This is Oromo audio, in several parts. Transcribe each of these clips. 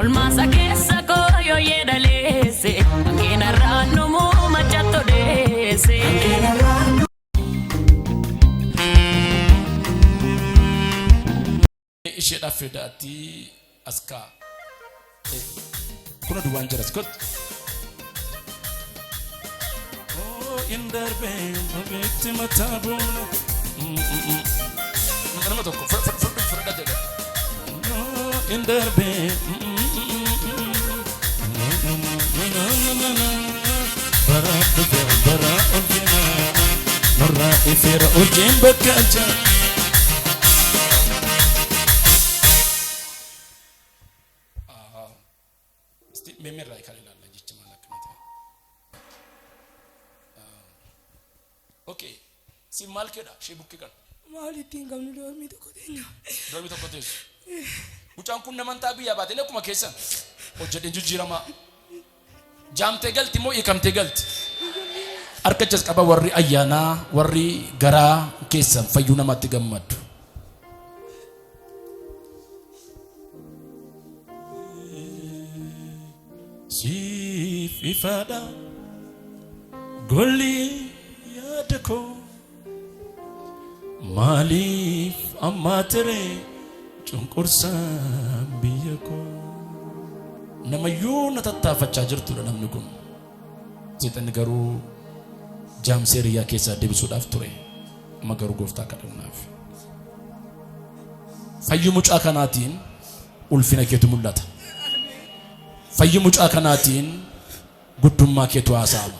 Olmaasa keessa koo yooyee dhaleesse hanqinarraan dhumuu machatto deesse. Isheedhaaf fidaatti as kaa. Kuna duwwaan jiras kottu. Oh, in darbee babeetti mataa buuna. Nama tokko fudhadha jedhe. Oh, in darbee. Bara dhufe bara ulfina. Nurraa ifeera urjiin bakka jira. Isti meemirraa kan ilaalla jechi maal akka ta'e. Okay. Si maal keedha ishee bukkee kana? Maal ittiin qabnu doormii tokko teenya. Doormii tokko teessu. Mucaan kun namantaa biyyaa baatee akkuma keessan hojjedheen jijjiiramaa. Jaamtee galti moo hiikamtee galti? Harka jas qaba warri ayyaanaa warri garaa keessan fayyuu namaatti gammadu. Siif ifaadha golli yaada koo maaliif ammaa tere cunqursaan biyya koo. Namayyuu na tattaafachaa jirtudha namni kun. Seexanni garuu jaamsee riyyaa keessaa deebisuudhaaf ture. Amma garuu gooftaa kadhannaaf. Fayyuu mucaa kanaatiin ulfina keetu mul'ata. Fayyuu mucaa kanaatiin guddummaa keetu haasa'ama.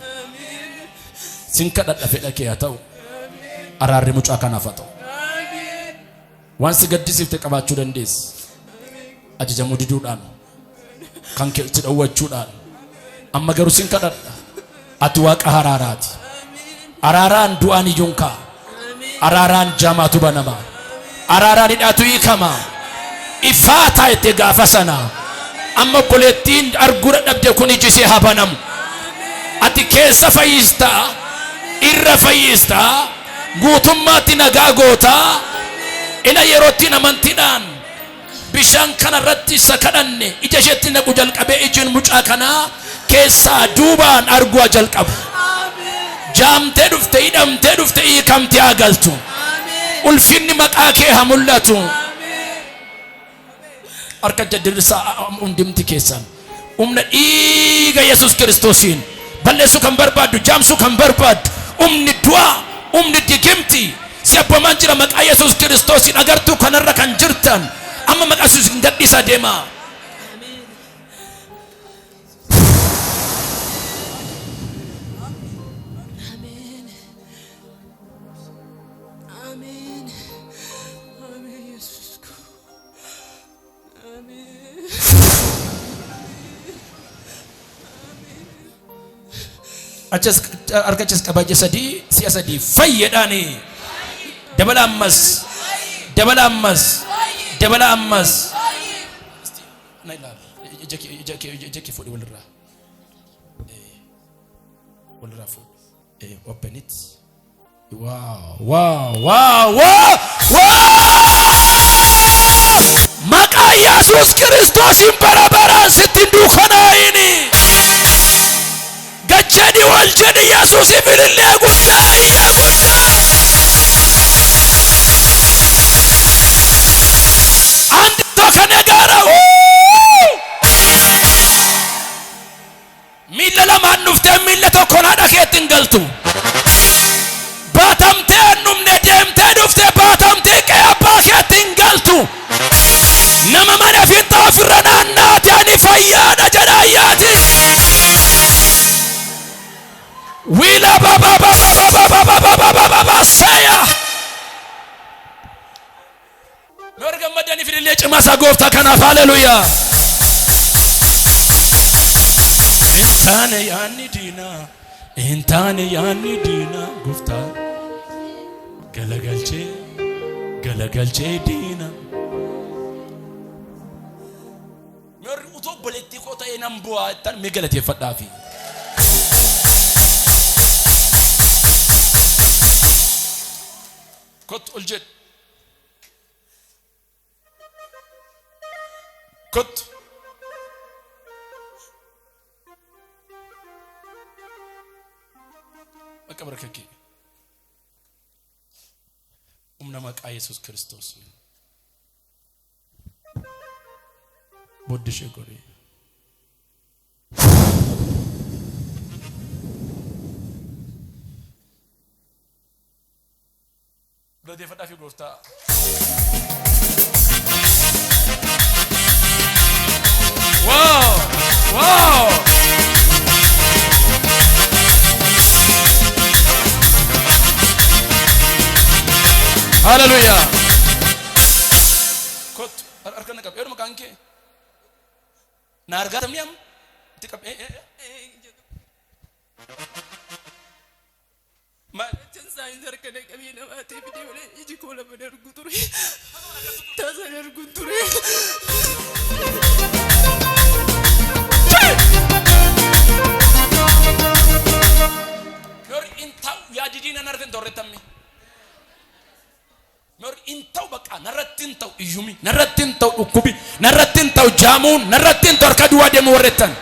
Sin kadhadha fedha kee haa ta'u. Araarri mucaa kanaaf haa ta'u. Waan si gaddisiifte qabaachuu dandeessi. Ajajamuu diduudhaan, kan kee si dhowwachuudhaan. Amma garuu sin kadhadha. Ati waaqa haraaraati. Araaraan du'aan iyyuun ka'a. Araaraan jaamaatu banama. Araaraan hidhaatu hiikama. Ifaa taa'ette gaafa sana. Amma obboleettiin arguu dadhabde kun iji ishee haa banamu. Ati keessa fayyistaa, irra fayyistaa, guutummaatti nagaa gootaa. Ila yerootti amantiidhaan bishaan kana irratti isa kadhanne ija isheetti naqu jalqabee ijin mucaa kanaa keessaa duubaan arguu haa jalqabu. Jaamtee dhufte, hidhamtee dhufte, hiikamtee haa galtu. Ulfinni maqaa kee haa mul'atu. Harka jaddirsaa hundimti keessan humna dhiiga Yesuus Kiristoosiin balleessuu kan barbaaddu, jaamsuu kan barbaaddu, humni du'aa, humni digimti si abboomaan jira maqaa Yesuus Kiristoosiin agartuu kanarra kan jirtan amma maqaa Yesuusiin gadhiisaa deemaa. Ameen. Ameen. Ameen Yesuus koo. Ameen. Achas harka achas qabaa ija sadii si'a sadii fayyadhaani. Dabala ammas. Dabala ammas. Dabala ammas. Na ilaali. Ija kee ija kee ija kee fuudhi walirraa. Walirraa fuudhi. Open it. Wow, wow, wow, wow, wow! Maqaa Yesuus Kiristoosiin bara baraan sitti hin duukanaa'ini. Gad jedhi wal jedhi Yesuusiif ilillee guddaa iyya guddaa. አንድ ሰው ከኔ ጋር Miilla lamaan dhuftee miilla tokkoon haadha keetti hin galtu. Baatamtee hin dhumne deemtee dhuftee baatamtee qe'ee abbaa keetti hin galtu. Nama mana finxaa ofirra naannaati ani fayyaadha jedha ayyaati. Wiila baba baba baba baba baba baba baba seya. Mee warri gammaddaniif ilillee cimaa isaa gooftaa kanaaf haleluuyaa. Hin taane yaanni diinaa, hin taane yaanni diinaa gooftaa galagalchee galagalchee diina. Mee warri utuu obboleettii koo ta'ee nan bu'aa jettan mee galateeffadhaafi. Kottu ol jedhu. Kottu. Qaqqaba harka kee. Humna maqaa Yesuus Kiristoos. Booddee ishee godhee. Galateeffadhaa fi gooftaa. Wow! Wow! Hallelujah! Kottu harka na qabu. Eenyu maqaan kee? Na argaa tamni amma? Itti qabu. Maal? Jechaan saayinsii harka na qabee na baatee fidee malee iji koo lama hin argu ture. Tasa hin argu ture. Yor in ta'u yaadidii nan argin torrettammi. Yor in ta'u bakka narratti hin ta'u iyyumi narratti hin ta'u dhukkubi narratti hin ta'u jaamuun narratti hin ta'u harka duwwaa deemu warrettan.